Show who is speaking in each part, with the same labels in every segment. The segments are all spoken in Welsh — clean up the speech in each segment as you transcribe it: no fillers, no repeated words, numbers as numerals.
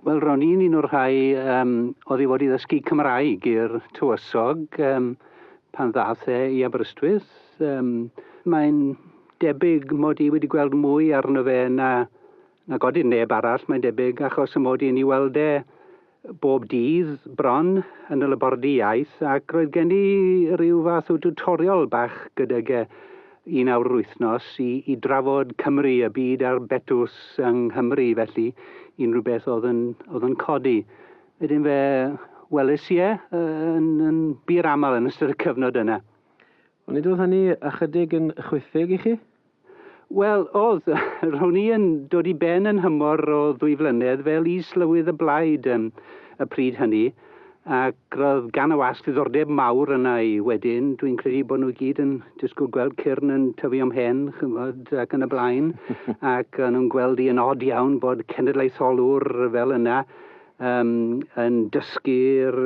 Speaker 1: Wel, ro'n i'n un o'r rhai um, oedd i fod i ddysgu Cymraeg i'r tywysog um, pan ddath e i Aberystwyth. Um, mae'n debyg mod i wedi gweld mwy arno fe na, na godyn neb arall, mae'n debyg, achos y mod i'n ei weld e bob dydd bron yn y labordy iaith, ac roedd gen i ryw fath o diwtorial bach gydag e un awr yr wythnos i, i drafod Cymru, y byd a'r betws yng Nghymru, felly unrhyw beth oedd yn, oedd yn codi. Wedyn fe weles i e yn, yn bur aml yn ystod y cyfnod yna.
Speaker 2: Onid oedd hynny ychydig yn chwithig i chi?
Speaker 1: Wel, oedd. Ro'n i yn dod i ben yn nhymor o ddwy flynedd fel is-lywydd y blaid ym, y pryd hynny, ac roedd gan y wasg ddiddordeb mawr yna i wedyn. Dwi'n credu bod nhw i gyd yn disgwyl gweld cyrn yn tyfu o'm mhen, chymod, ac yn y blaen, ac o'n nhw'n gweld i yn od iawn bod cenedlaetholwr fel yna um, yn dysgu'r,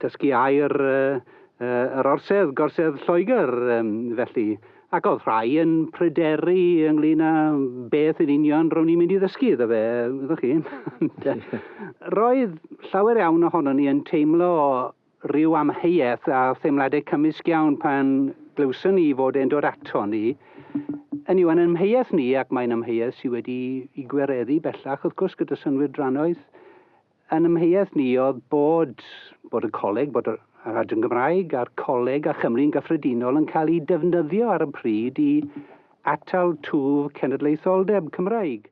Speaker 1: dysgu air uh, yr orsedd, gorsedd Lloegr, um, felly. Ac oedd rhai yn pryderu ynglyn â beth yn union rown i'n mynd i ddysgu iddo fe, ydych chi. Roedd llawer iawn ohonon ni yn teimlo rhyw amheuaeth a theimladau cymysg iawn pan glywson ni fod e'n dod ato ni. Yn yw, yn amheuaeth ni, ac mae'n amheuaeth sydd wedi i gwireddu bellach, wrth gwrs, gyda synnwyr drannoeth, Yn amheuaeth ni oedd bod, bod y coleg, bod yr Adran Gymraeg a'r coleg a Chymru'n gyffredinol yn cael eu defnyddio ar y pryd i atal twf cenedlaetholdeb Cymraeg.